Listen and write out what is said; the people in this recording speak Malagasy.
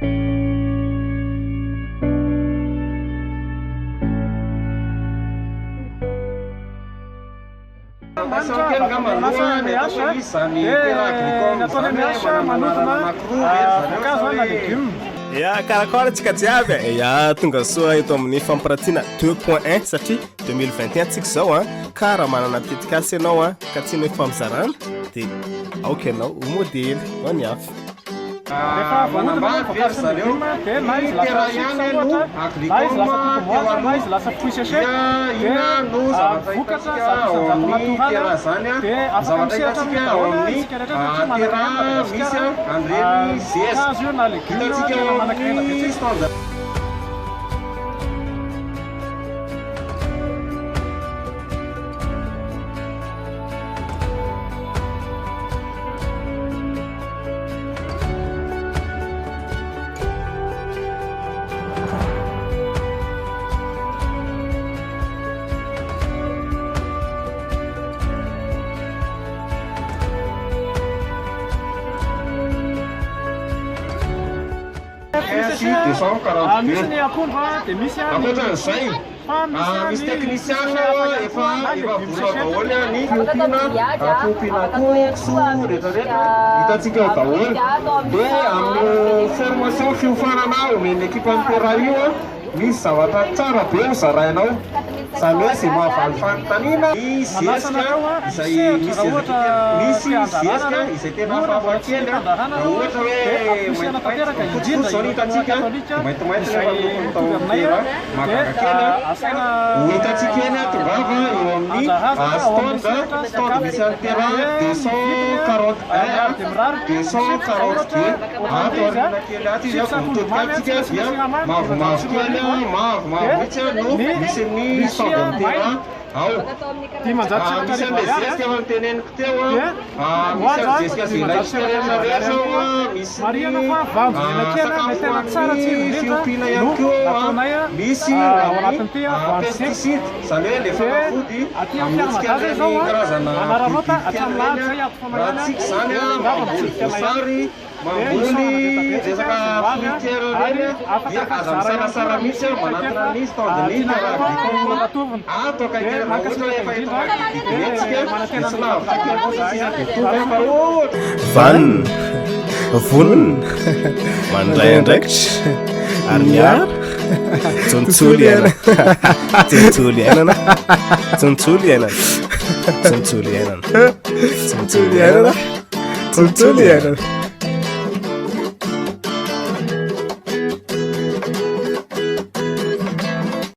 Ya, karakôry antsika jiaby e? Ya, tonga soa eto amin'ny fampiratiana 2.1 satria 2021 tsika izao an, ka raha manana tetikasa ianao an, ka tsy ny fampizarana dia aoka ianao ho modely ho an'ny hafa. Rehefa voahodina ny voankazo sy ny legioma dia na izy lasa chips ohatra, na izy lasa totomoaza, na izy lasa fruits séchés dia vokatra 100% natoraly dia afaka misehatra amin'io daholo isika rehetra satria manankarena Madagasikara voankazo io na legioma io tena manankarena be tsika. Misy ny akondro dia misy ny Misy teknisiana efa efa vonona daholo ny fiompiana fiompiana akoho, kisoa rehetra rehetra hitantsika ao daholo. Dia amin'ny formation fiofanana omen'ny ekipan'ny Terra io misy zavatra tsara be ho zaraina ao. Izany hoe izay mahavaly fanontaniana, ny zezika izay misy zezika misy zezika izay tena hafahafa kely raha ohatra hoe maintimainty, fotsifotsy izao ny hitantsika, maintimainty nefa ny lokon'ny tao amin'ny Terra. Mahagaga kely an! Ho hitantsika eny an, tongava eo amin'ny stand, stand misy an'i Terra 241, 242, ato aoriana kely ato izy an, vao mitodika ato tsika dia mavomavo kely an, mavomavo mihitsy an no misy ny stand an'i Terra ao. Misy an'ilay zezika efa noteneniko teo an, misy an'ny zezika izay ilaintsika rehetra rehetra ao an, misy ny sakafo ho an'ny fiompiana ihany koa ao an, misy ny pesticide, izany hoe ilay fanafody hamotsika an'ireny karazana bibibiby kely ireny an, raha tsika izany an mamboly voasary, Mamboly resaka fruitière ireny dia aza misalasala mihitsy manatona ny stand ny Terra Agricole ato akaiky raha ohatra hoe efa eto manodidina etsy tsika dia tsy lavitra kely fotsiny sisa dia tonga fa ohatra Vanona, vonona, mandray andraikitra ary miaro tontolo iainana. Tontolo iainana. Tontolo iainana. Tontolo iainana. Tontolo iainana. Tontolo iainana.